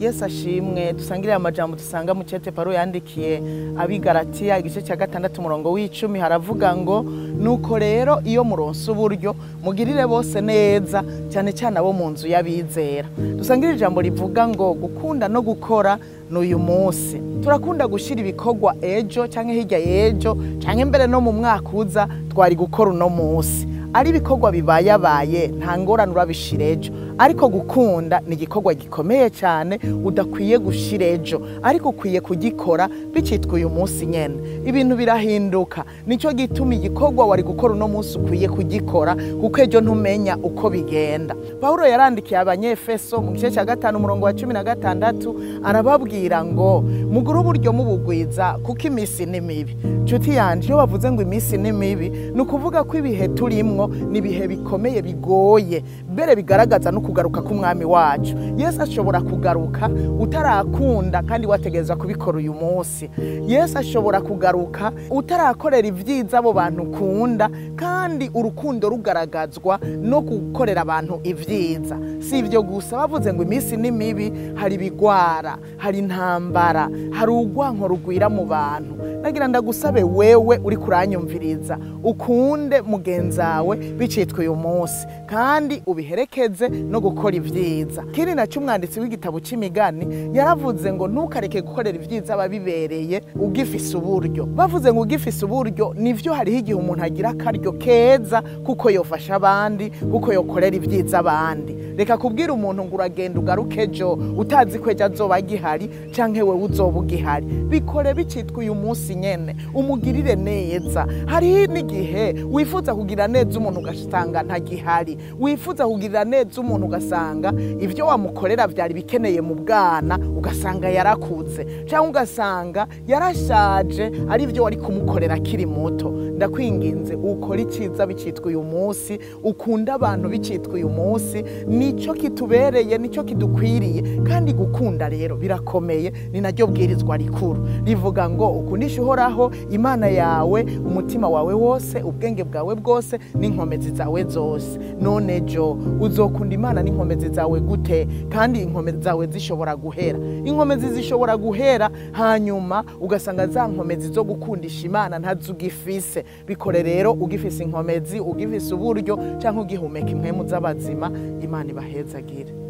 Yesu ashimwe. Dusangire amajambo dusanga mu cete Paulo yandikiye abigaratiya igice cya 6 umurongo w'10, haravuga ngo nuko rero iyo muronse uburyo mugirire bose neza, cyane cyane abo mu nzu y'abizera. Dusangire ijambo rivuga ngo gukunda no gukora n'uyu munsi. Turakunda gushira ibikorwa ejo canke hirya y'ejo canke mbere no mu mwaka uza, twari gukora uno munsi. Ari ibikorwa bibayabaye nta ngorane urabishira ejo, ariko gukunda ni igikorwa gikomeye cyane udakwiye gushira ejo, ariko ukwiye kugikora bicitwa uyu munsi nyene. Ibintu birahinduka, nico gituma igikorwa wari gukora uno munsi ukwiye kugikora, kuko ejo ntumenya uko bigenda. Paulo yarandikiye abanyefeso mu gice cya 5 umurongo wa 16, arababwira ngo mugure uburyo mubugwiza kuko imisi ni mibi. Nshuti yanje, iyo bavuze ngo imisi ni mibi, ni ukuvuga ko ibihe turimwo ni ibihe bikomeye bigoye, mbere bigaragaza no kugaruka k'umwami wacu. Yesu ashobora kugaruka utarakunda kandi wategereza kubikora uyu munsi. Yesu ashobora kugaruka utarakorera ibyiza abo bantu ukunda, kandi urukundo rugaragazwa no gukorera abantu ibyiza. Si ibyo gusa, bavuze ngo iminsi ni mibi, hari ibigwara, hari intambara, hari urwanko rugwira mu bantu. Nagira ndagusabe wewe uri kuranyumviriza, ukunde mugenzawe bicitwa uyu munsi, kandi ubiherekeze no gukora ibyiza. Kiri naco umwanditsi w'igitabo c'imigani yaravuze ngo ntukareke gukorera ibyiza ababibereye ugifise uburyo. Bavuze ngo ugifise uburyo, nivyo, hariho igihe umuntu agira akaryo keza kuko yofasha abandi, kuko yokorera ibyiza abandi. Reka kubwira umuntu ngo uragenda ugaruke ejo utazi ko ejo azoba agihari canke wewe uzoba ugihari. Bikore bicitwa uyu munsi nyene, umugirire neza. Hariho n'igihe wifuza kugira neza umuntu ugasanga ntagihari, wifuza kugirira neza umuntu ugasanga ivyo wamukorera vyari bikeneye mu bwana, ugasanga yarakuze cyangwa ugasanga yarashaje ari byo wari kumukorera akiri muto. Ndakwinginze ukora iciza bicitwa uyu munsi, ukunda abantu bicitwa uyu munsi, nico kitubereye, nico kidukwiriye. Kandi gukunda rero birakomeye, ni naryo bwirizwa rikuru rivuga ngo ukundishe Uhoraho Imana yawe umutima wawe wose, ubwenge bwawe bwose n'inkomezi zawe zose. None jo uzokunda Imana n'inkomezi zawe gute, kandi inkomezi zawe zishobora guhera? Inkomezi zishobora guhera, hanyuma ugasanga za nkomezi zo gukundisha Imana ntazugifise. Bikore rero ugifise inkomezi, ugifise uburyo, canke ugihumeka impwemu z'abazima. Imana ibahezagire.